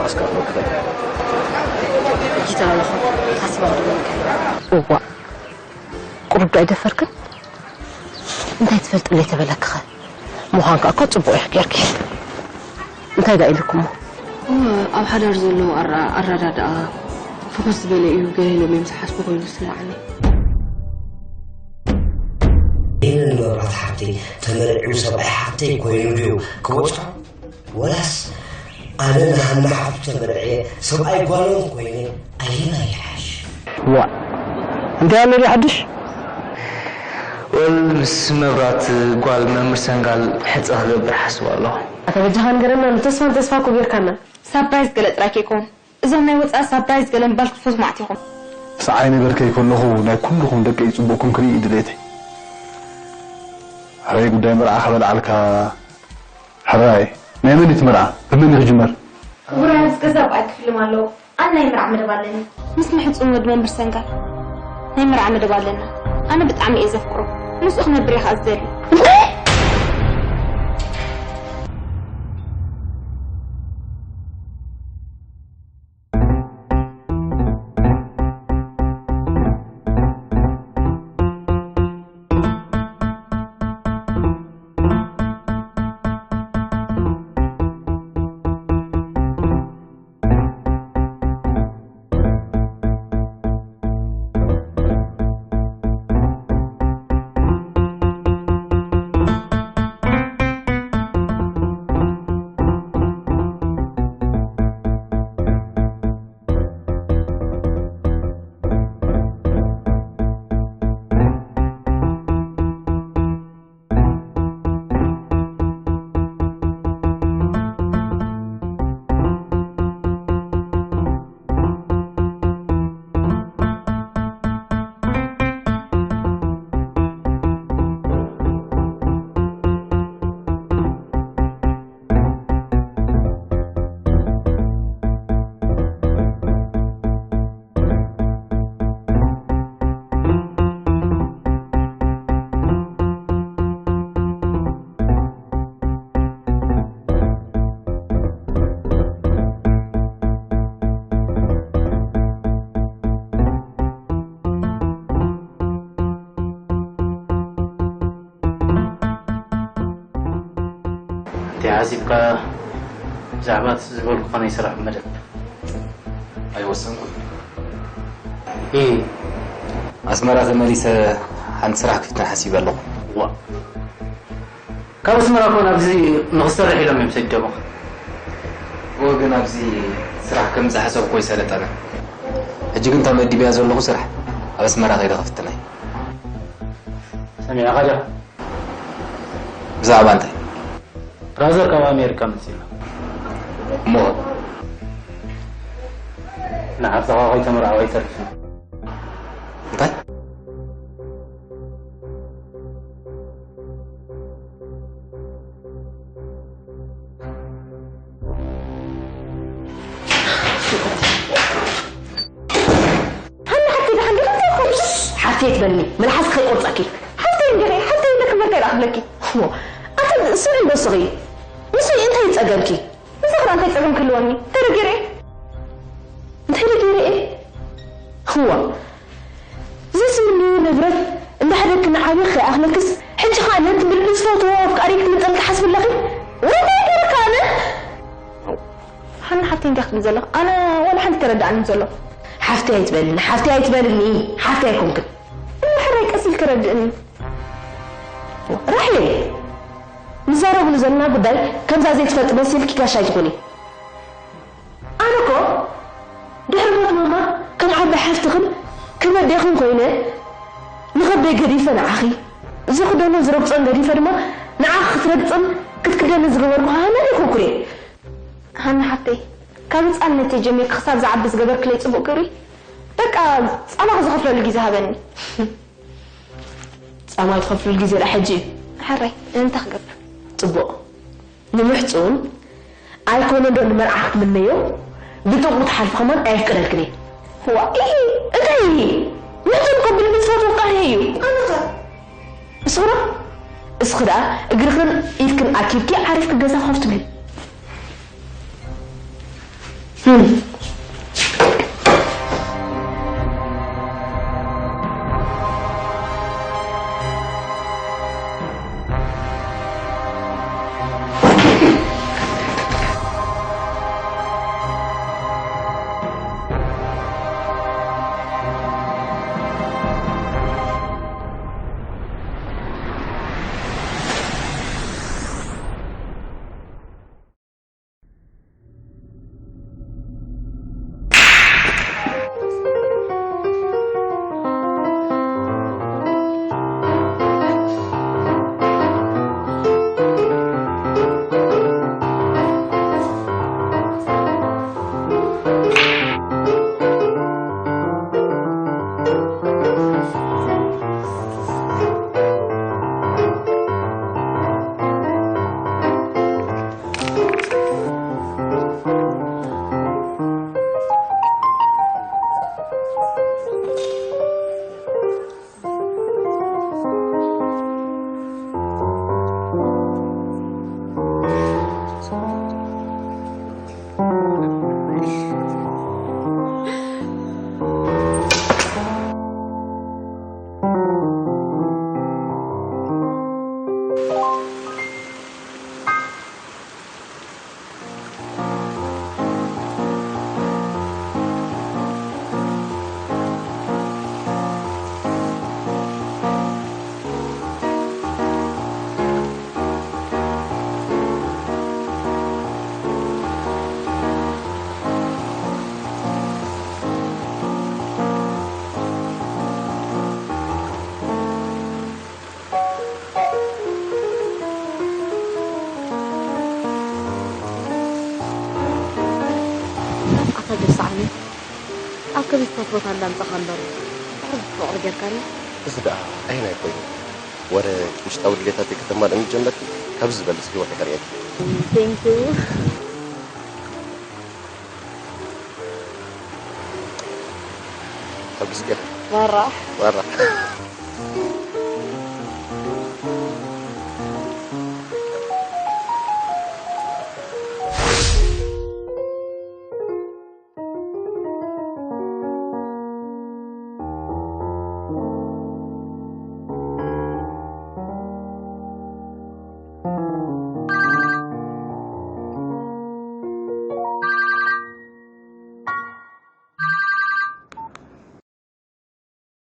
ኣስካፍ መክፈል። ጊታ ኣለኹ። ሓሲባ ክድወልካ። እዋ። ቁሩብ ዶ ኣይደፈርክን? እንታይ ትፈልጥለይ ተበለክኸ? ምዃንካ እኮ ጽቡቕ ኢኺ ጌርኪ። እንታይ ደኣ ኢልኩሞ? እወ፣ ኣብ ሓዳር ዘሎ ኣራ-፣ ኣረዳድኣ ፍኹስ ዝበለ እዩ ገለ ኢሎም እዮም ዝሓስቡ ኮይኑ ዝስምዓኒ። ይህንን መብራት ሓፍተይ ተመርዒው ሰብኣይ ሓፍተይ ኮይኑ ድዩ ክበጽሖ? ወላስ ኣነ ንሃና ሓፍቱ ተመርዕየ ሰብኣይ ጓሎም ኮይነ ኣየናይ ይሓሽ? ዋእ፣ እንታይ ኣሎ ድዩ ሓድሽ? ወል ምስ መብራት ጓል መምህር ሰንጋል ሕጸ ክገብር ሓስብ ኣለኹ። ኣታ በጃኻ ንገረና፣ ንተስፋ ንተስፋ እኮ ጌርካና። ሳፕራይዝ ገለ ጥራይ ከይከውን። እዞም ናይ ወጻኢ ሳፕራይዝ ገለ ምባል ክትፈትዉ መዓት ኢኹም። ሰዓይ ነገር ከይኮለኹ ናይ ኩልኹም ደቀይ ጽቡቕኩም ክርኢ እዩ ድሌተይ። ሕራይ ጉዳይ መርዓ ከበልዓልካ። ሕራይ ናይ መን እዩ እቲ መርዓ? ብመን እዩ ክጅመር? ክቡራይ፣ ኣብዚ ገዛ ብኣይ ክፍልም ኣለዎ። ኣነ ናይ መርዓ መደብ ኣለኒ። ምስ ምሕጹን ወዲ መምህር ሰንጋል ናይ መርዓ መደብ ኣለና። ኣነ ብጣዕሚ እየ ዘፍቅሮ። ምስኡ ክነብር እየ ከኣ ዝደሊ። እንታይ? እንተ ሓሲብካ ብዛዕባ እቲ ዝበልኩኻ ናይ ስራሕ መደብ ኣይወሰንኩን። እ፣ ኣስመራ ተመሊሰ ሓንቲ ስራሕ ክፍትን ሓሲበ ኣለኹ። ዋ፣ ካብ ኣስመራ እኮ ናብዚ ንኽሰርሕ ኢሎም እዮም ሰዲዶምኻ። እወ፣ ግን ኣብዚ ስራሕ ከም ዝሓሰብኩ ኣይሰለጠነ። ሕጂ ግን እታ መዲበያ ዘለኹ ስራሕ ኣብ ኣስመራ ከይደ ክፍትና እየ። ሰሚዕኻ ዶ? ብዛዕባ እንታይ? ብራዘር ካብ ኣሜሪካ መጺኡ ኣሎ። እሞ ንዓርሰኻ ከይተመርዓው ኣይተርፍን። እንታይ? ሃኒ ሓፍተይ፣ ደሓን ዲኺ? እንታይ ኾንኪ? ሓፍተይ ትበልኒ፣ መልሓስኪ ከይቆርጸኪ። ሓፍተይ እንዲኺ፣ ሓፍተይ እንዲኺ፣ መርተይ ደኣ ክብለኪ። እሞ፣ ኣቲ ስምዒ እንዶ ስኺ። ንሱ እንታይ ጸገምኪ? ንስኺ ደኣ እንታይ ጸገም ክህልወኒ? እንታይ ዶ ገይረ እየ? እንታይ ዶ ገይረ እየ? እዋ፣ ዘስምንዮ ንብረት እንዳሕደግኪ ንዓብዪ ከይኣኽለክስ፣ ሕጂ ኸኣ ነቲ ብልቢ ዝፈትዎ ኣፍቃሪ ክትምንጠል ትሓስቢ ኣለኺ? ወይ እንታይ ገይረካ ኣነ? ሃኒ ሓፍተይ እንታይ ክትብል ዘለኺ? ኣነ ዋላ ሓንቲ ተረድኣኒ ዘሎ። ሓፍተይ ኣይትበልኒ፣ ሓፍተይ ኣይትበልኒ፣ ሓፍተይ ኣይኮንክን። እሞ ሕራይ ቀስ ኢልኪ ረድእኒ። ራሄል፣ ንዛረብሉ ዘለና ጉዳይ ከምዛ ዘይትፈልጢ መሲልኪ ጋሻ ኣይትኹኒ። ኣነ እኮ ድሕሪ ሞት ማማ ከም ዓባይ ሓፍትኽን ከም ኣዴኽን ኮይነ ንኸብደይ ገዲፈ ንዓኺ ዝኽደኖ ዝረግጾን ገዲፈ ድማ ንዓኺ ክትረግጽን ክትክደኒ ዝገበርኩ ሃና ኣይኮንኩን እየ። ሃና ሓፍተይ፣ ካብ ህጻንነተይ ጀሚርኪ ክሳብ ዝዓቢ ዝገበርክለይ ጽቡቕ ግብሪ፣ በቃ ጻማኺ ዝኸፍለሉ ግዜ ሃበኒ። ጻማ ትኸፍልሉ ግዜ ደኣ ሕጂ እዩ። ሕራይ፣ እንታይ ክገብር? ጽቡቕ። ንምሕጹን ኣይኮነ ዶ ንመርዓ ክትምነዮ? ብጥቕኡ ትሓልፊ ከማን ኣየፍቅደልክን እየ። ዋእ፣ እንታይ? ምሕጹን እኮ ብልቢ ዝፈትዎ ፍቃሪ እዩ። ኣነኸ? እስኺ ዶ? እስኺ ደኣ እግርኽን ኢድክን ኣኪብኪ ዓሪፍኪ ገዛ ኮፍ ትብሊ። ኣታ ገሳዕኒ፣ ኣብ ከቢድታት ቦታ እንዳምጻኻ እምበር፣ ድሕሪ ፍቕሪ ጌርካኒ። እዚ ደኣ ኣየናይ ኮይኑ? ወረ ውሽጣዊ ድሌታተይ ከተማልእኒ ጀመርኪ፣ ካብዚ ዝበልጽ ህይወት ኣይተርእየኪ። Thank you። ኣብ ግዜ ማራ። ማራ።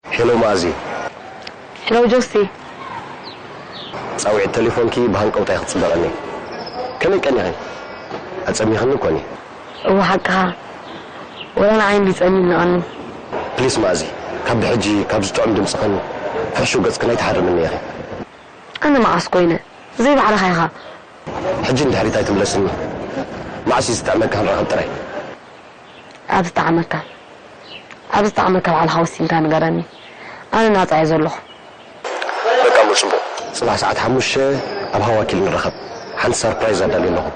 ሄሎ መኣዚ። ሄሎ ጆሲ። ጻውዒት ቴሌፎንኪ ብሃንቀውታ እየ ክጽበቐኒ። ከመይ ቀኒኺ? ኣጸሚኽኒ እኮ እኒ። እወ ሓቅኻ። ወላ ንዓይ እንዲ ጸሚኒ ቀኒ። ፕሊስ መኣዚ፣ ካብ ብሕጂ ካብዚ ጥዑም ድምጽኽን ፍሕሹው ገጽክን ኣይትሓርምኒ ኢኺ። ኣነ መዓስ ኮይነ? ዘይባዕልኻ ኢኻ። ሕጂ ንድሕሪት ኣይትምለስኒ። መዓስ እዩ ዝጥዕመካ ክንራኸብ ጥራይ። ኣብ ዝጠዓመካ፣ ኣብ ዝጠዓመካ ባዕልኻ ወሲንካ ንገረኒ። ኣነ ናጻ እየ ዘለኹ። በቃ እሞ ጽቡቕ። ጽባሕ ሰዓት ሓሙሽተ ኣብ ሃዋኪል ንራኸብ። ሓንቲ ሰርፕራይዝ ኣዳልየ ኣለኹ።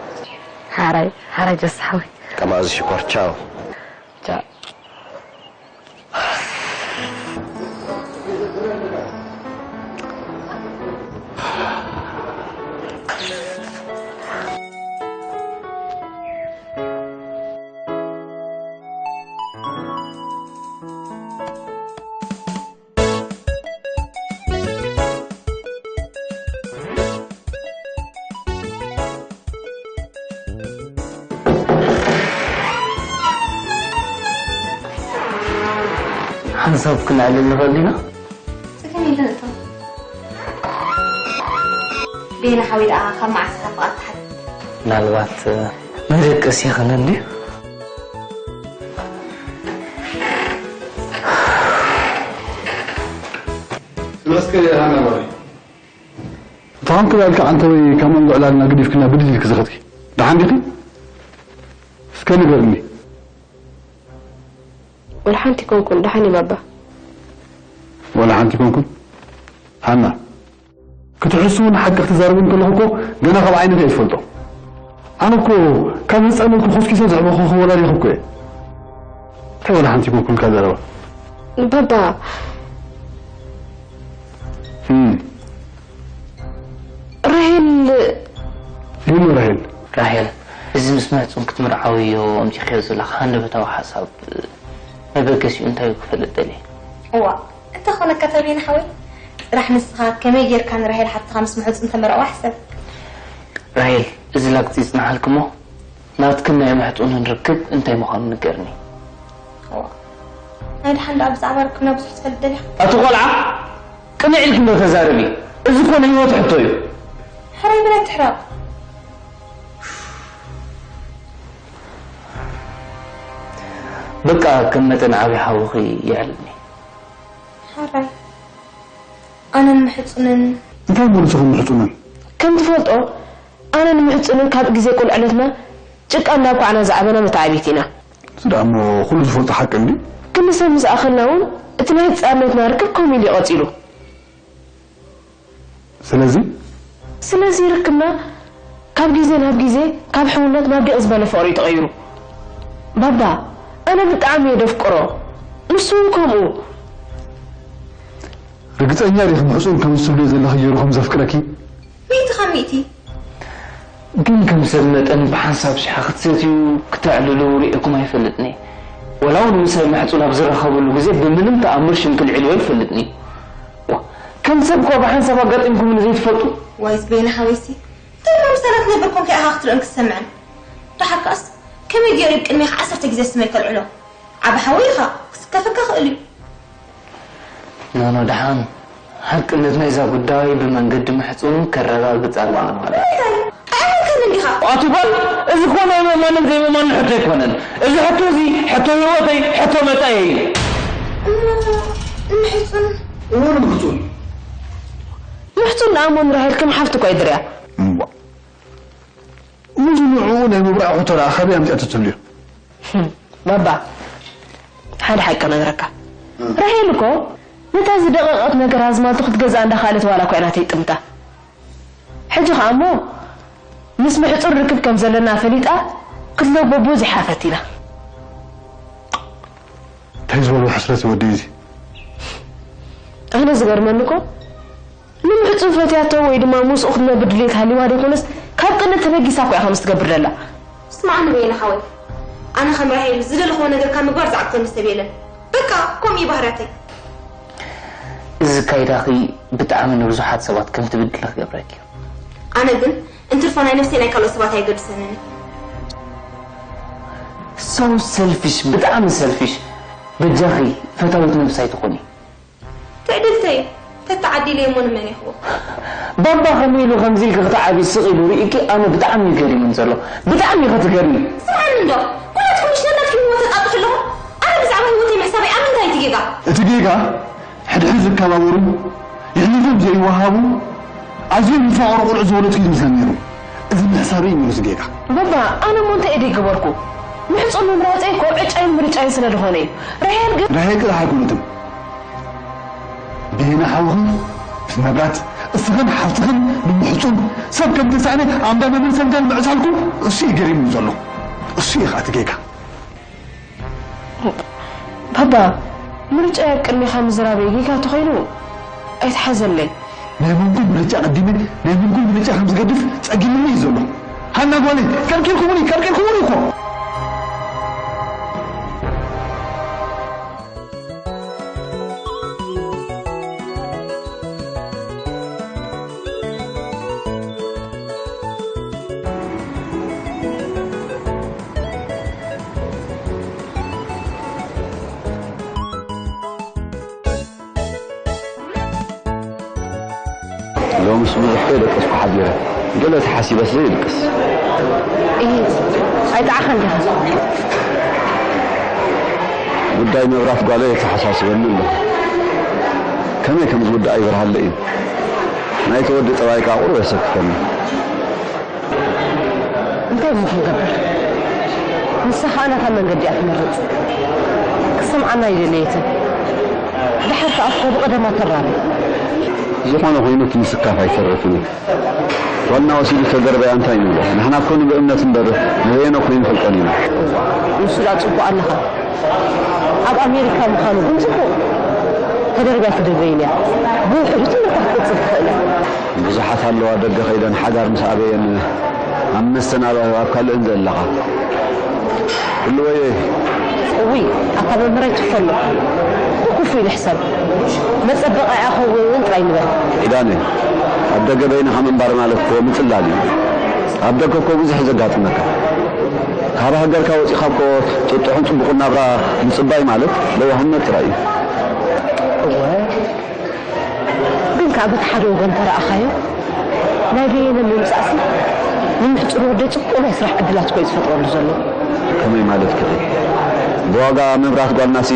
ሓራይ፣ ሓራይ ጀስ ሓወይ። በቃ መኣዚ ሽኮር፣ ቻው። ቻው። ሓንሳብ ክነዕልል ንኽእል ዲና? ጽገም የለን እቶ። ቤላ ሓወይ ደኣ ካብ መዓስ ኢኻ ፍቓድ ትሓት? ምናልባት መደቀሲ ይኽእል እንድዩ። ስለስከ ሃና ማሪ። እንታይ ኮንኪ ኢልካ ኣንተ ወይ ካብ መንጎ ዕላልና ገዲፍክና ብድድ ኢልኪ ዝኸድኪ? ደሓን ዲኺ? እስከ ንገርኒ። ወላ ሓንቲ ኮንኩን፣ ደሓን እየ ባባ። ወላ ሓንቲ ኮንኩን? ሃና፣ ክትሕስውን ሓቂ ክትዛረቡ እንከለኹ እኮ ገና ካብ ዓይንኺ እየ ዝፈልጦ። ኣነ እኮ ካብ ህፃንነትኩ ኮስኪሰ ዘዕበኹኹ ወላዲኹ እኮ እየ። እንታይ ወላ ሓንቲ ኮንኩን ኢልካ ዘረባ? ባባ። እም። ራሄል። ይህሉ ራሄል። ራሄል፣ እዚ ምስ መሕጹን ክትምርዓውዮ ኣምጺኽዮ ዘለኻ ሃንደበታዊ ሓሳብ መበገሲኡ እንታይ እዩ ክፈልጥ ደልየ። እዋ፣ እንተኾነ ከተቤን ሓወይ፣ ጥራሕ ንስኻ ከመይ ጌርካ ንራሄል ሓፍትኻ ምስ ምሕጹን ተመርዕዋ ሕሰብ። ራሄል፣ እዚ ላግጺ ይጽንሓልኪ እሞ፣ ናትክን ናይ መሕጹንን ርክብ እንታይ ምዃኑ ንገርኒ። እዋ፣ ናይ ደሓን ደኣ ብዛዕባ ርክብና ብዙሕ ትፈልጥ ደሊኻ? ኣቲ ቆልዓ፣ ቅንዕ ኢልኪ እንዶ ተዛረቢ። እዚ እኮ ናይ ህይወት ሕቶ እዩ። ሕራይ ብረት ትሕረቕ። በቃ ከም መጠን ዓቢ ሓውኺ ይዕልኒ። ሕራይ ኣነን ምሕጹንን እንታይ ማለት ኢኹም ምሕጹንን? ከም ትፈልጦ ኣነን ምሕጹንን ካብ ግዜ ቁልዕነትና ጭቃ እንዳብኳዕና ዝዓበና መተዓብይቲ ኢና። እዚ ደኣ እሞ ኩሉ ዝፈልጦ ሓቂ እንድዩ። ክንሰብ ምስ ኣኸልና እውን እቲ ናይ ህጻንነትና ርክብ ከምኡ ኢሉ እዩ ቀጺሉ። ስለዚ ስለዚ ርክብና ካብ ግዜ ናብ ግዜ ካብ ሕውነት ናብ ዲቕ ዝበለ ፍቕሪ እዩ ተቐይሩ። ባባ፣ ኣነ ብጣዕሚ እየ ደፍቅሮ። ንሱ እውን ከምኡ። ርግጸኛ ዲኺ ምሕጹን ከም ዝትብልዮ ዘለኺ ገይሩ ከም ዘፍቅረኪ? ሚእቲ ካብ ሚእቲ። ግን ከም ሰብ መጠን ብሓንሳብ ሽሓ ክትሰትዩ ክተዕልሉ ርእየኩም ኣይፈልጥን እየ። ወላ እውን ምስ ምሕጹን ኣብ ዝራኸበሉ ግዜ ብምንም ተኣምር ሽም ክልዕልዎ ኣይፈልጥን እየ። ዋ፣ ከም ሰብ እኳ ብሓንሳብ ኣጋጢምኩምኒ ዘይትፈልጡ? ዋይ ዝበይነ ሓወይሲ፣ እንታይ እሞ ምሳና ትነብር ኮንካ ኢኻ ክትርእን ክትሰምዕን? ደሓር ከኣስ ከመይ ገይሩ እዩ ቅድሜኻ ዓሰርተ ግዜ ስመይ ከልዕሎ? ዓቢ ሓወይ ኢኻ፣ ክስከፈካ ክእል እዩ። ኖኖ፣ ደሓን ሓቅነት ናይዛ ጉዳይ ብመንገዲ ምሕጹን ከረጋግጽ ኣለና ማለት እዩ። እንታይ? ኣየመንካን እንዲኻ? ኣቲ ጓል፣ እዚ እኮ ናይ ምእማንን ዘይምእማንን ሕቶ ኣይኮነን። እዚ ሕቶ እዚ ሕቶ ህይወተይ፣ ሕቶ መጻኢየይ እዩ። እሞ ንምሕጹን? እሞ ንምሕጹን? ምሕጹን ደኣ እሞ ንራሄል ከም ሓፍቲ እኮ እየ ድርያ። እምቧ። እሞ እዚ ንዕኡ ናይ ምብራዕ ሕቶ ደኣ ካበይ ኣምጺኣ ትትልዮ? ህም፣ ባባ፣ ሓደ ሓቂ ነግረካ። እ። ራሄል እኮ ነታ ዝደቐቐት ነገር ኣዝማልቶ ክትገዝኣ እንዳኸኣለት ዋላ እኳ እያ ናተይ ጥምታ። ሕጂ ኸኣ እሞ ምስ ምሕጹን ርክብ ከም ዘለና ፈሊጣ ክትለቦ ብዙሕ እያ ፈቲና። እንታይ ዝበሎ ሕስረት እዩ ወደይ እዚ? ኣነ ዝገርመኒ እኮ ንምሕጹን ፈትያቶ ወይ ድማ ምስኡ ክትነብር ድሌት ሃልይዋ ደይኮነስ፣ ካብ ቅንእ ተበጊሳ እኮ እያ ከምዚ ትገብር ዘላ። ስማዕኒ በየነ ሓወይ፣ ኣነ ከም ራሄል ዝደለኽዎ ነገር ካብ ምግባር ዝዓግተኒ ሰብ የለን። በቃ፣ ከምኡ እዩ ባህርያተይ። እዚ ኣካይዳኺ ብጣዕሚ ንብዙሓት ሰባት ከም ትብድሊ ክገብረኪ እዩ። ኣነ ግን እንትርፎ ናይ ነፍሰይ ናይ ካልኦት ሰባት ኣየገድሰንን እዩ። So selfish፣ ብጣዕሚ ሰልፊሽ። በጃኺ ፈታዊት ነብሲ ኣይትኹኒ። ትዕድልተይ፣ ተተዓዲለየ እሞ ንመን እየ ክህቦ? ባባ ከመይ ኢሉ ከምዚ ኢልኪ ክትዓብዪ ስቕ ኢሉ ርኢኪ ኣነ ብጣዕሚ እዩ ገሪሙኒ ዘሎ። ብጣዕሚ ኢኺ ትገርሚ። ስምዓኒ እንዶ፣ ኩላትኩም ምሽ ነናትኩም ህይወት ተጣጥሑ ኣለኹም። ኣነ ብዛዕባ ህይወተይ ምሕሳበይ ኣብ ምንታይ እቲ ጌጋ? እቲ ጌጋ ሕድሕድ ዝከባበሩ፣ የሕሊፎም ዘይወሃቡ፣ ኣዝዮም ዝፋቐሩ ቆልዑ ዝወለድኪ እዩ ዝመስለኒ ነይሩ። እዚ ምሕሳበይ እዩ ነይሩ እቲ ጌጋ። ባባ፣ ኣነ እሞ እንታይ እየ ደይገበርኩ? ምሕጹን ምምራጸይ እኮ ዕጫይን ምርጫይን ስለ ዝኾነ እዩ። ራሄል ግን ራሄል ጥራሕ ኣይኮነትን። በየነ ሓውኺ ምስ መብራት፣ እስኽን ሓፍትኽን ብምሕጹን ሰብ ከም ተሳእነ ኣምዳ መብልን ሰብ ጋር ምዕሳልኩም እሱ እዩ ገሪሙኒ ዘሎ። እሱ እዩ ኸኣ እቲ ጌጋ። ባባ፣ ምርጫይ ኣብ ቅድሜኻ ምዝራበይ ጌጋ ተኾይኑ ኣይትሓዘለይ። ናይ መንኩም ምርጫ ቀዲመ፣ ናይ መንኩም ምርጫ ከም ዝገድፍ ጸጊሙኒ እዩ ዘሎ። ሃና ጓለይ፣ ቀርቂርኩምኒ፣ ቀርቂርኩምኒ እኮ። ሎምስ ብዙሕ ከይደቀስኩ ሓዲረ። ገለ ተሓሲበስ ዘይድቅስ። እሂ፣ ኣይጠዓኻን ዲኻ? ጉዳይ መብራት ጓለይ የተሓሳስበኒ ኣሎ። ከመይ ከም ዝውድኣ ይበርሃለይ እዩ። ናይቲ ወዲ ጠባይ ከኣ ቁሩብ የሰክፈኒ። እንታይ እሞ ክንገብር? ንሳ ኸኣ ናታ መንገዲ እያ ትመርጽ። ክትሰምዓና ኣይደለየትን። ደሓር ከኣ እኮ ብቐደማ ተራሪ። ዝኾነ ኮይኑ እቲ ምስካፍ ኣይተርፍን እዩ። ዋና ወሲዱ ተደርበያ እንታይ ንብሎ? ንሕና እኮ ንብእምነት እምበር ንበየነ እኮ ኣይንፈልጦን ኢና። እዋ፣ ንሱ ደኣ ጽቡቕ ኣለኻ። ኣብ ኣሜሪካ ምዃኑ ግን ጽቡቕ። ተደርብያ ትድርበይን እያ። ብውሕዱ ትምህርታ ክትቅጽል ትኽእል እያ። ብዙሓት ኣለዋ ደገ ከይደን ሓዳር ምስ ኣበየን ኣብ መስተን ኣብ ኣብ ካልእን ዘለኻ። ህልወየ። እውይ፣ ኣታ መምህር ኣይትፈሎ። ኩፍ ኢሉ ሕሰብ። መጸበቒ ኣይኸውን ጥራይ ንበል። ኪዳነ፣ ኣብ ደገ በይንኻ ምንባር ማለት እኮ ምጽላል እዩ። ኣብ ደገ እኮ ብዙሕ እዩ ዘጋጥመካ። ካብ ሃገርካ ወጺኻ እኮ ጥጡሕን ጽቡቕን ናብራ ምጽባይ ማለት ለዋህነት ጥራይ እዩ። እወ፣ ግን ከኣ በቲ ሓደ ወገን ተረኣኻዮ ናይ በየነ ምምጻእሲ ንምሕጹር ወደይ ጽቡቕ ናይ ስራሕ ዕድላት እኮ እዩ ዝፈጥረሉ ዘሎ። ከመይ ማለት ክኺ? ብዋጋ መብራት ጓልናሲ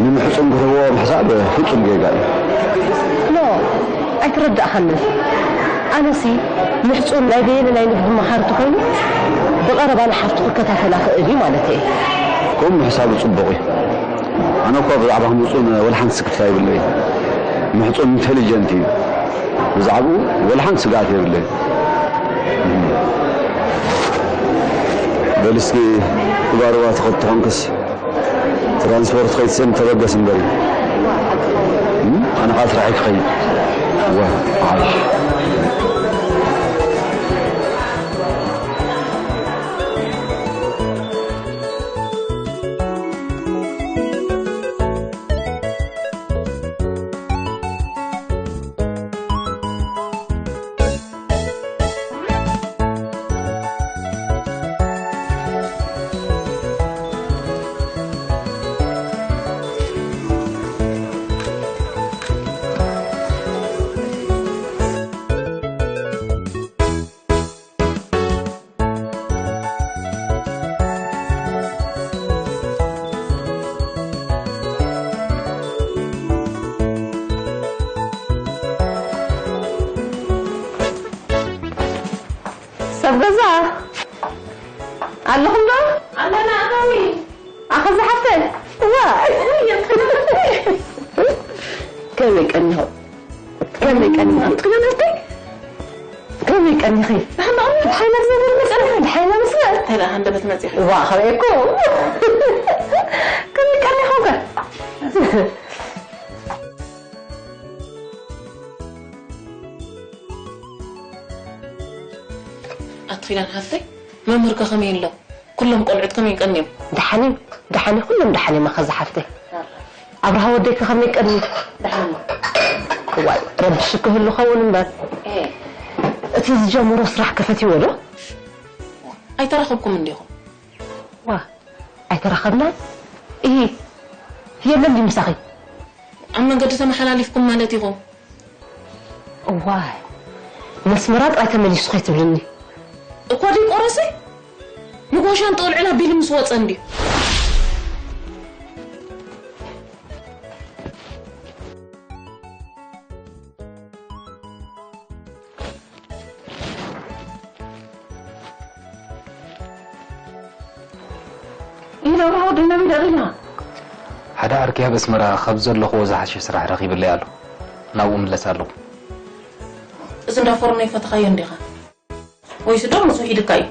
ንምሕጹን ክህብዎ ምሕሳብ ፍጹም ጌጋ እዩ። ኖ፣ ኣይትረዳእኻንን። ኣነሲ ምሕጹን ናይ በየነ ናይ ንግዲ መሃር ተኾይኑ ብቐረባ ንሓፍቱ ክከታተላ ክእል እዩ ማለት እየ። ከምኡ ምሕሳቡ ጽቡቕ እዩ። ኣነ እኮ ብዛዕባ ምሕጹን ወላ ሓንቲ ስክፍታ የብለይን። ምሕጹን ኢንተሊጀንት እዩ። ብዛዕባኡ ወላ ሓንቲ ስግኣት የብለይን። በል እስኪ ክባርዋ ትኸድ ተኾንክስ ትራንስፖርት ከይትሰን ተበገስ እምበር እዩ። ኣነ ኸዓ ስራሐይ ክኸይድ። ዋ፣ ዓሽ። ሰብ ገዛ ኣለኹም ዶ? ኣለና ኣታዊ። ኣኸ ዝሓፍተን? እዋ። ከመይ ቀኒኹም? ከመይ ቀኒኹም? ትክለለስተይ? ከመይ ቀኒኺ? ሓይና ዘብል መጸና ሓይና መስለ። እንታይ ደኣ ሃንደበት መጺኺ? እዋ፣ ከመይ እኮ። ከመይ ቀኒኹም ከ? ኣቲ ኪዳን ሓፍተይ፣ መምህርከ ከመይ ኣሎ? ኩሎም ቆልዑት ከመይ ቀንዮም? ደሓን እዩ፣ ደሓን እዩ፣ ኩሎም ደሓን እዮም ኣኸ ዝሓፍተይ። ኣብርሃ ወደይከ ከመይ ቀንዩ? ደሓን እዩ። እዋይ፣ ረቢሹ ክህሉ ኸውን እምበር። እ። እቲ ዝጀመሮ ስራሕ ከፈትይዎ ዶ? ኣይተራኸብኩም እንዲኹም? ዋ፣ ኣይተራኸብናን? እሂ፣ የለን ድዩ ምሳኺ? ኣብ መንገዲ ተመሓላሊፍኩም ማለት ኢኹም። እዋይ፣ ነስመራ ጥራይ ተመሊሱ ከይትብልኒ። እኮ ደይቆረሰ ንጎሻን ጠልዑን ኣቢሉ ምስ ወፀ እንድዩ። ኢለ ወዲ ነቢል ርኢና። ሓደ ዓርከይ ኣብ ኣስመራ ካብ ዘለኹዎ ዝሓሸ ስራሕ ረኺበለይ ኣሎ። ናብኡ እምለስ ኣለኹ። እዚ እንዳ ፎርኖ ይፈተኻዮ እንዲኻ? ወይስ ዶ ምስኡ ኢድካ እዩ?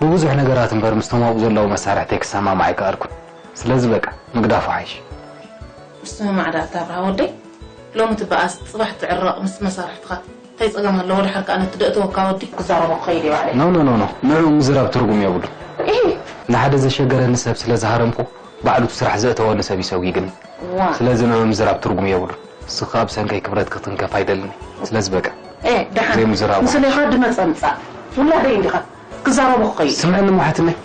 ብብዙሕ ነገራት እምበር ምስቶም ኣብኡ ዘለዉ መሳርሕተይ ክሰማማዕ ኣይከኣልኩን። ስለዚ በቃ ምግዳፉ ሓይሽ። ምስትምማዕ ደኣ እታ ኣብርሃ ወደይ። ሎሚ ትበኣስ ጽባሕ ትዕረቕ ምስ መሳርሕትኻ። እንታይ ጸገም ኣለዎ? ደሓር ከኣ ነቲ ደእተወካ ወዲ ክዛረቦ ክኸይድ እየ ባዕለይ። No no no no። ንዕኡ ምዝራብ ትርጉም የብሉን። እሂ። ንሓደ ዘሸገረኒ ሰብ ስለ ዝሃረምኩ ባዕሉ እቲ ስራሕ ዘእተወኒ ሰብ ይሰጉግኒ። ዋ። ስለዚ ንዕኡ ምዝራብ ትርጉም የብሉን። ንስኻ ብሰንከይ ክብረትኪ ክትንከፍ ኣይደልን እየ። ስለዚ በቃ። ኤ ደሓን። ዘይምዝራብ። ምስሌኻ ድመጸ ምጻእ። ውላደይ እንዲኻ። ክዛረቦ ክኸይድ። ስምዕኒ እሞ ሓትነይ።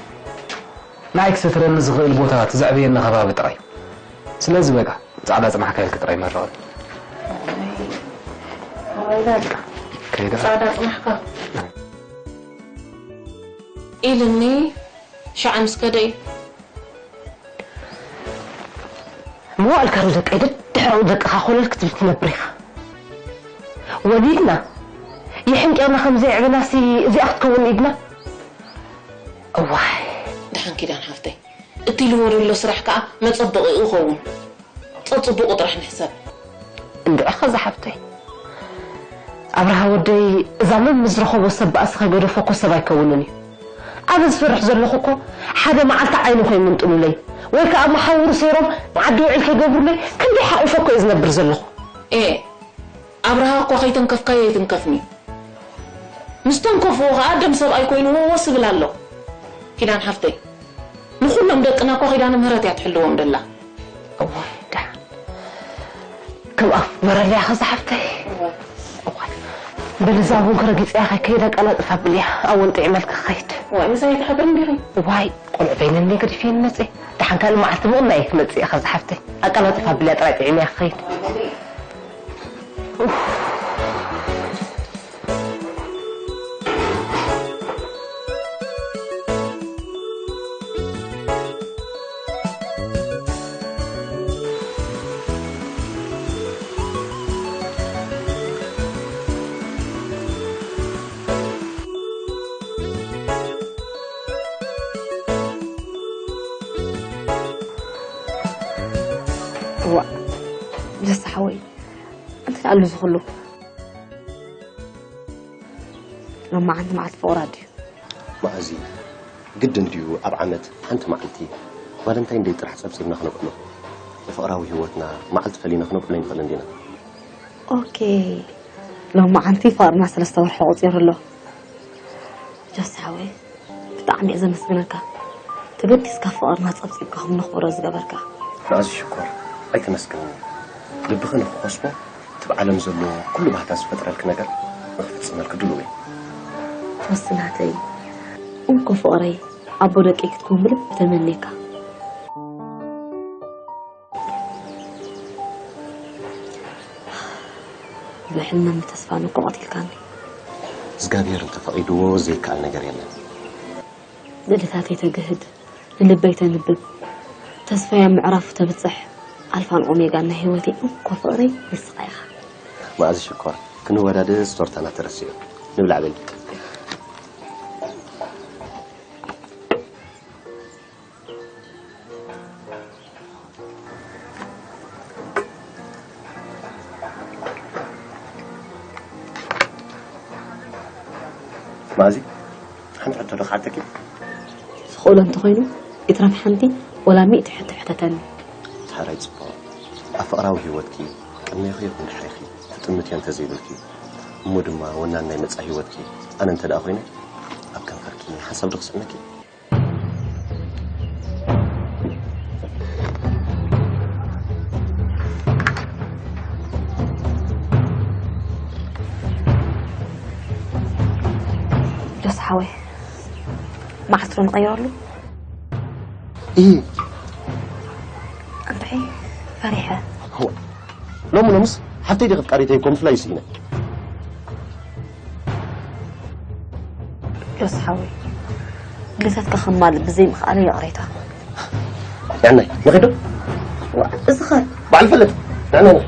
ንዓይ ክሰትረኒ ዝኽእል ቦታ ትዘዕብየኒ ከባቢ ጥራይ። ስለዚ በቃ ጻዕዳ ጽናሕካ ኢልኪ ጥራይ መርቕኒ። ከይዳ። ጻዕዳ ጽናሕካ። ኢልኒ ሻዕ ምስ ከደ እዩ። መዋእልካ ዶ ደቀይ ደድሕራኡ ደቅኻ ኮለል ክትብል ትነብር ኢኻ። ወሊድና የሕንቂቕና ከም ዘየዕበናሲ እዚኣ ክትከውን ኢድና። እዋይ። ደሓን ኪዳን ሓፍተይ፣ እትልዎ ደሎ ስራሕ ከኣ መጸበቒኡ ኸውን። ጸጽቡቑ ጥራሕ ንሕሰብ። እንድዒ ኸዛ ሓፍተይ ኣብርሃ ወደይ እዛ መም ዝረኸቦ ሰብ ባእሲ ከይገደፎ እኮ ሰብ ኣይከውንን እዩ። ኣነ ዝፈርሕ ዘለኹ እኮ ሓደ መዓልቲ ዓይኑ ከይምንጥሉለይ ወይ ከኣ መሓውሩ ሰይሮም ዓዲ ውዒል ከይገብሩለይ ክንደይ ሓቒፈ እኮ እየ ዝነብር ዘለኹ። ኤ ኣብርሃ እኳ ከይተንከፍካዮ ኣይትንከፍን እዩ። ምስ ተንከፍዎ ኸኣ ደም ሰብኣይ ኮይንዎ ወስ ይብል ኣሎ። ኪዳን ሓፍተይ፣ ንኹሎም ደቅና እኮ ኪዳነ ምህረት እያ ትሕልዎም ደላ። እዋይ፣ ደሓን። ከም ኣፍ በረለያ ኸዛ ሓፍተይ። እዋይ። እዋይ። በሊ እዛ ቡን ክረጊጸያ ከይከይድ ኣቀላጥፍ ኣብልያ። ኣወን ጥዒመልካ ኸይድ። እዋይ፣ ምሳይ ትሓብር እንዲኺ? እዋይ፣ ቆልዑ በይነን ገዲፈን መጽእ። ደሓን ካልእ መዓልቲ ምቕናይ ክመጽእ እየ ኸዛ ሓፍተይ። ኣቀላጥፍ ኣብልያ ጥራይ ጥዒመያ ኸይድ። እዋእ፣ ጀስ ሓወይ፣ እንታይ ኣሎ እዚ ኩሉ? ሎማዓንቲ መዓልቲ ፍቕራ ድዩ? መኣዚ፣ ግድን ድዩ ኣብ ዓመት ሓንቲ መዓልቲ ቫለንታይን ደይ ጥራሕ ጸብጺብና ክነብዕሎ? ንፍቕራዊ ህይወትና መዓልቲ ፈሊና ክነብዕሎ ኣይንኽእልን ዲና? ኦኬ፣ ሎማዓንቲ ፍቕርና ሰለስተ ወርሒ ቆጺሩ ኣሎ። ጆስ ሓወይ፣ ብጣዕሚ እየ ዘመስግነካ። ተገዲስካ ፍቕርና ጸብጺብካ ከም ነኽብሮ ዝገበርካ። መኣዚ ሽኮር፣ ኣይተመስግንኒ። ልብኺ ንኽኸስቦ፣ እቲ ብዓለም ዘሎ ኩሉ ባህታ ዝፈጥረልኪ ነገር ንኽፍጽመልኪ ድሉው እየ። ወስናተይ፣ እንኮ ፍቕረይ፣ ኣቦ ደቀይ ክትከውን ብልቢ ተመንየካ። ብሕልምን ብተስፋን እኮ ቀቲልካኒ። እግዚኣብሔር እንተፈቒድዎ ዘይከኣል ነገር የለን። ልደታተይ ተግህድ፣ ንልበይ ተንብብ፣ ተስፋይ ኣብ ምዕራፉ ተብጽሕ፣ ኣልፋን ኦሜጋን ናይ ህይወተይ እንኮ ፍቕረይ ንስኻ ኢኻ። መኣዚ ሽኮር፣ ክንወዳደስ ቶርታና ተረሲዑ። ንብላዕ በሊ። መኣዚ፣ ሓንቲ ሕቶ ዶ ክሓተኪ? ዝኽእሎ እንተኾይኑ፣ እትረፍ ሓንቲ ወላ ሚእቲ ሕቶ ሕተተኒ። ሓራይ ጽቡቕ። ኣብ ፍቕራዊ ህይወትኪ፣ ቅድሜኺ ይኹን ድሕሬኺ፣ ትጥምትዮ እንተዘይብልኪ፣ እሞ ድማ ወናን ናይ መጻኢ ህይወትኪ ኣነ እንተ ደኣ ኮይነ፣ ኣብ ከንፈርኪ ሓንሳብ ዶ ክስዕመኪ? ጆስ ሓወይ፣ መዓስ ዶ ንቐይረሉ? እይ። እንታይ ፈሪሐ? ሎሚ ሎምስ ሓፍተይ ዲኺ ኣፍቃሪተይ እኮ ምፍላይ ስኢነ። ዮስ ሓወይ፣ ድሌታትካ ከማልእ ብዘይ ምኽኣለይ ይቕሬታ። ንዕናይ፣ ንኺዶ? ዋ፣ እዚ ኸ? በዓል ፈለጥ፣ ንዕናይ።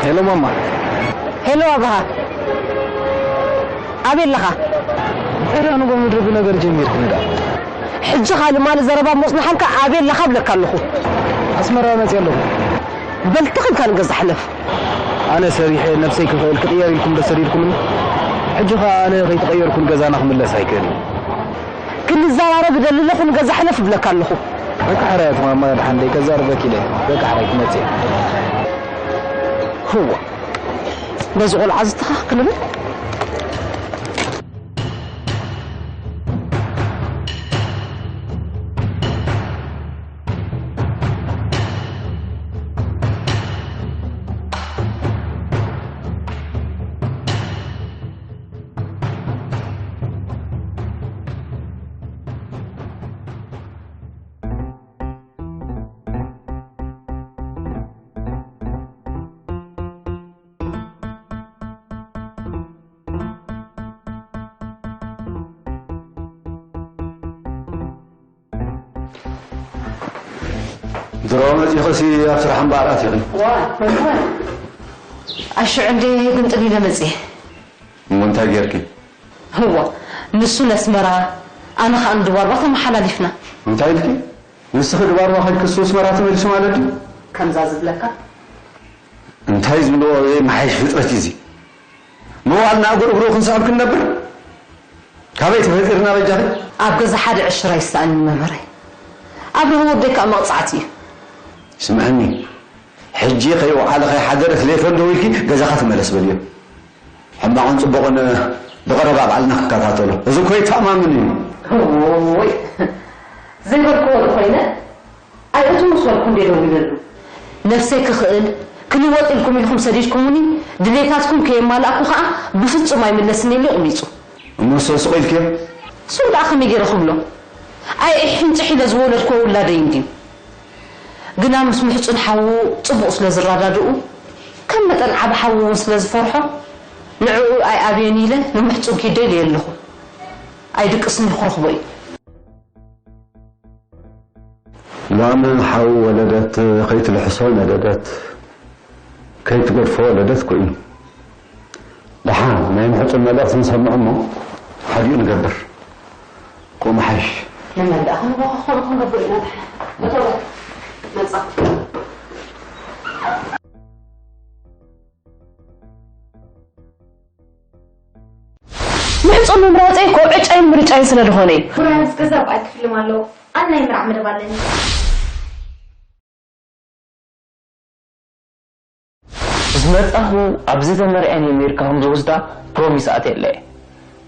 ሄሎ ማማ። ሄሎ ኣብርሃ፣ ኣበይ ኣለኻ? ድሕሪ ኣንጎ ምድሪ ብነገር ጀሚርክኒ ደኣ። ሕጂ ካልእ ማል ዘረባ ሞጽናሓልካ ኣበይ ኣለኻ ብለካ ኣለኹ። ኣስመራ መጽእ ኣለኹ። በል ትኽልካ ንገዛ ሕለፍ። ኣነ ሰሪሐ ነብሰይ ክኽእል ክቕየር ኢልኩም ዶ ሰዲድኩምኒ? ሕጂ ኸኣ ኣነ ከይተቐየርኩ ንገዛና ክምለስ ኣይክእልን። ክንዘራረብ እደሊ ኣለኹ፣ ንገዛ ሕለፍ እብለካ ኣለኹ። በቃ ሕራይ ኣቲ ማማ፣ ደሓን ደይ ከዛርበኪ ኢለ። በቃ ሕራይ ክመጽእ እየ። ህዋ፣ ነዚ ቆልዓ ዝተኻኽል ብል። ሮ መጺኽሲ ኣብ ስራሕ እምበኣር ኣቲኺ። ዋ፣ መምህር። ኣሽዑ እንዴ ግምጥል ኢለ መጽየ። እሞ እንታይ ጌርኪ? እዋ፣ ንሱ ነስመራ፣ ኣነ ኸኣ ንድባርባ ተመሓላሊፍና። እንታይ ኢልኪ? ንስኺ ድባርባ ኸድኪ እሱ ኣስመራ ተመሊሱ ማለት ድዩ? ከምዛ ዝብለካ። እንታይ ዝብልዎ ዘይመሓይሽ ፍጥረት እዩ እዚ? መዋልና እግሩ እግሩ ክንስዕብ ክንነብር? ካበይ ተፈጢርና በጃኺ? ኣብ ገዛ ሓደ ዕሽራ ይሰኣን መምህረይ። ኣብ ርህወት ደይ ከኣ መቕጻዕቲ እዩ። ስምዕኒ፣ ሕጂ ከይወዓለ ከይሓደረ ቴሌፎን ደዊልኪ ገዛኻ ተመለስ በልዮ። ሕማቕን ጽቡቕን ብቐረባ ባዕልና ክንከታተሎ። እዚ እኮ ይተኣማመን እዩ። እዎይ፣ ዘይበልክዎ ዶ ኮይነ? ኣይ፣ እቱ ምስ በልኩ እንዴ ደዊለሉ? ነፍሰይ ክኽእል፣ ክልወጥ ኢልኩም ኢልኩም ሰዲድኩሙኒ፣ ድሌታትኩም ከየማላእኩ ኸኣ ብፍጹም ኣይምለስን ኢሉ ይቕሚጹ። እሞ ንሱ ስቕ ኢልክዮ? እሱ ደኣ ከመይ ገይረ ክብሎ? ኣይ፣ ሕንጭሕ ኢለ ዝወለድክዎ ውላደይ እንድዩ። ግና ምስ ምሕጹን ሓዉ ጽቡቕ ስለ ዝረዳድኡ፣ ከም መጠን ዓቢ ሓዉ እውን ስለ ዝፈርሖ፣ ንዕኡ ኣይኣብዮን ኢለ ንምሕጹን ኪደ ኢለዮ ኣለኹ። ኣይድቅስን እዩ ክረኽቦ እዩ። ላም ሓው ወለደት፣ ከይትልሕሶ ነደደት፣ ከይትገድፎ ወለደት ኮይኑ። ደሓን ናይ ምሕጹን መልእኽቲ ንሰምዕ እሞ ሓዲኡ ንገብር። ከምኡ ምሓይሽ። ንመን ደኣ ክንበኸ ከምኡ ክንገብር ኢና ደሓን። እቶ መጻ። ምሕጹን ምምራጸይ እኮ ዕጫይን ምርጫይን ስለ ዝኾነ እዩ። ፍራንስ ገዛ በዓል ክፍልም ኣለዎ። ኣነ ናይ ምርዓይ መደብ ኣለኒ። ዝመጻኹ ኣብ ዝተመርዐ ናይ ኣሜሪካ ከም ዝወስዳ ፕሮሚስ ኣትየለየ።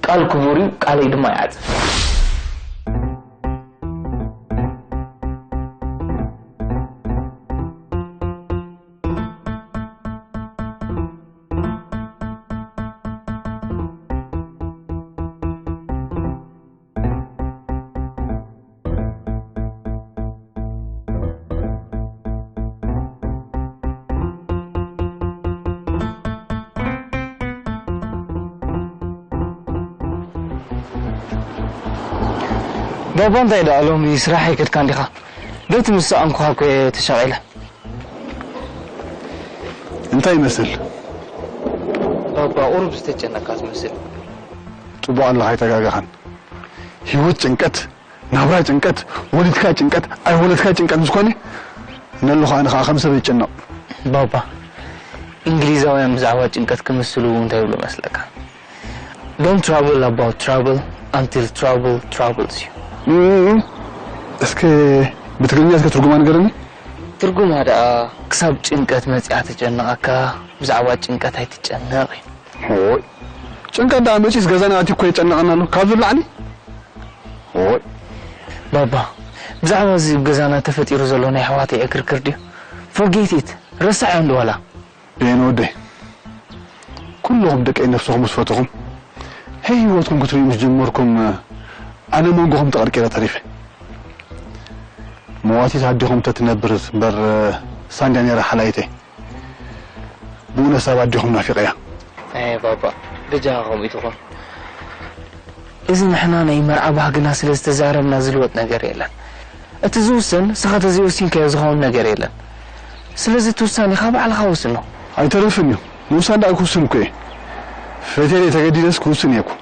ቃል ክቡር እዩ፣ ቃለይ ድማ ይዓጽፍ። ባባ፣ እንታይ ደኣ ሎሚ ስራሕ ኣይከድካን ዲኻ? ዶ እቲ ምስ ሰኣንኩኻ እኮ እየ ተሻቒለ። እንታይ ይመስል? ባባ፣ ቁሩብ ዝተጨነቕካ ትመስል። ጽቡቕ ኣለኻ፣ ኣይተጋገኻን። ህይወት ጭንቀት፣ ናብራ ጭንቀት፣ ወሊድካ ጭንቀት፣ ኣይወለድካ ጭንቀት ምስ ኮነ፣ ነሉ ኸኣ ንኸኣ ከም ሰብ ይጨነቕ። ባባ፣ እንግሊዛውያን ብዛዕባ ጭንቀት ክምስሉ እንታይ ይብሉ መስለካ? Don't trouble about trouble until trouble troubles you። እም፣ እስከ ብትግርኛ እስከ ትርጉማ ንገረኒ። ትርጉማ ደኣ፣ ክሳብ ጭንቀት መጺኣ ትጨንቐካ፣ ብዛዕባ ጭንቀት ኣይትጨነቕ እዩ። ሆይ፣ ጭንቀት ደኣ መጺስ ገዛና ኣትዩ እኮ የጨንቐና ኣሎ። ካብዚ ላዕሊ? ሆይ። ባባ፣ ብዛዕባ እዚ ኣብ ገዛና ተፈጢሩ ዘሎ ናይ ኣሕዋተይ ዕክርክር ድዩ? Forget it። ረሳዕዮ እንዶ ዋላ። እየን ወደይ፣ ኩልኹም ደቀይ ነፍስኹም ምስ ፈተኹም፣ ህይወትኩም ክትርእዩ ምስ ጀመርኩም፣ ኣነ መንጎኹም ተቐርቂረ ተሪፈ። መዋቲት ኣዴኹም ተትነብር እምበር፣ ሳንድያ ነይራ ሓላይተይ። ብእውነት ሳብ ኣዴኹም ናፊቐያ። ኣየ ባባ፣ በጃኻ ከምኡ ይትኹን። እዚ ንሕና ናይ መርዓ ባህግና ስለ ዝተዛረብና ዝልወጥ ነገር የለን። እቲ ዝውሰን፣ ንስኻ ተዘይወሲንካዮ ዝኸውን ነገር የለን። ስለዚ እቲ ውሳኔኻ ባዕልኻ ወስኖ። ኣይተርፍን እዩ። ምውሳን ደኣ ክውስን እኮ እየ። ፈትየ ተገዲደስ ክውስን እየ እኮ።